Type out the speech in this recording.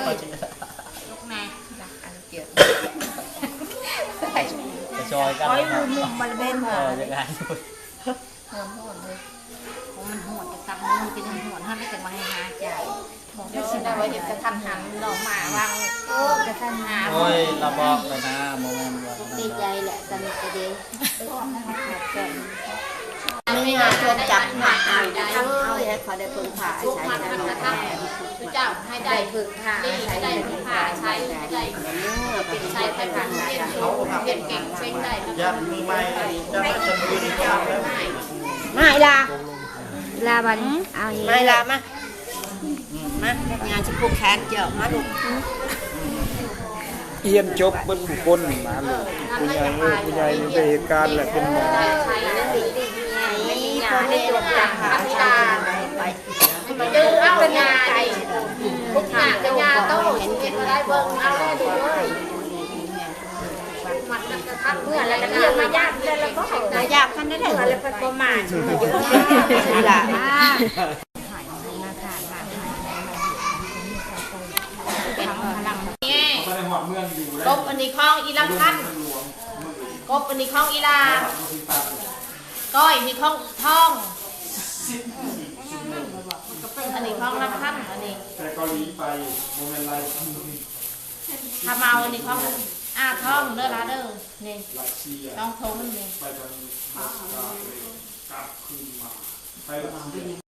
ລຸກມາ ລັກອັນເຈີ ໄປຊ່ອຍກັນ ໂອ້ຍ ເນາະ ມັນເປັນ ເອີ ຢາກອາຍ ຮ້ອນໆເລີຍ ໂອ້ ມັນຮ້ອນ ຈັກຕັບມັນເປັນຮ້ອນ ຫັ້ນແຫຼະ ຈັ່ງວ່າໃຫ້ຫາໃຈ ບອກໄດ້ຊິໄດ້ວ່າເຮັດກະທັນຫັນເນາະ ມາວາງ ໂອ້ ກະທັນຫັນ ໂອ້ຍ ລາວບອກໄປນະ ບໍ່ແມ່ນວ່າ ດີໃຈແຫຼະ ສະໜຸກກະດີ ມີງານໂຊກຈັບຫາເອົາ ເອີຍ ໃຫ້ເຂົາໄດ້ເພິ່ງພາອາໄສກັນ ເຈົ້າໃຫ້ໄດ້ເພິ່ງພາອາໄສ ໄດ້ເພິ່ງພາອາໄສ ໄດ້ເປັນໄຊໄປຜ່ານເປັນໂຊ ເປັນເກັ່ງເສັງໄດ້ ຢ່າງໃໝ່ ຈະໄດ້ຈະມີ ມາອີ່ຫຼ້າ ລາບັດນີ້ ເອົາອີກ ມາອີ່ຫຼ້າ ມາ ມາ ຍາຊິຜູກແຂນເຈົ້າ ມາລູກ ຮຽນຈົບເບິດທຸກຄົນ ມາລູກ ຜູ້ໃຫຍ່ ເອີ ຜູ້ໃຫຍ່ໄດ້ເຮັດການແຫຼະ ເປັນໝໍ ເດີເອົາຍາໄດ້ ພວກໜ້າກະຍາໂຕ ເຮັດບໍ່ໄດ້ເບິ່ງເອົາແລ້ວດູກເອີຍ ມັນກະທັບເມື່ອແລ້ວກະມາຍາກແລ້ວ ແລ້ວກໍມາຍາກຄັນໄດ້ ເມື່ອແລ້ວກໍບໍ່ມາ ລະ ກົບອັນນີ້ຂອງອີລຳພັນ ກົບອັນນີ້ຂອງອີລາ ກ້ອຍນີ້ຂອງທອງ ອັນນີ້ຂອງລຳພັນ ອັນນີ້ ແຕ່ເກົາຫຼີໄປ ບໍ່ແມ່ນໄລ່ ຂະເໝົາ ອັນນີ້ຂອງອາທອງເດີລະເດີ ນີ້ ລັດເຊຍ ສອງຖົງນີ້ ໄປທາງ ກັບຄືນມາ ໄປ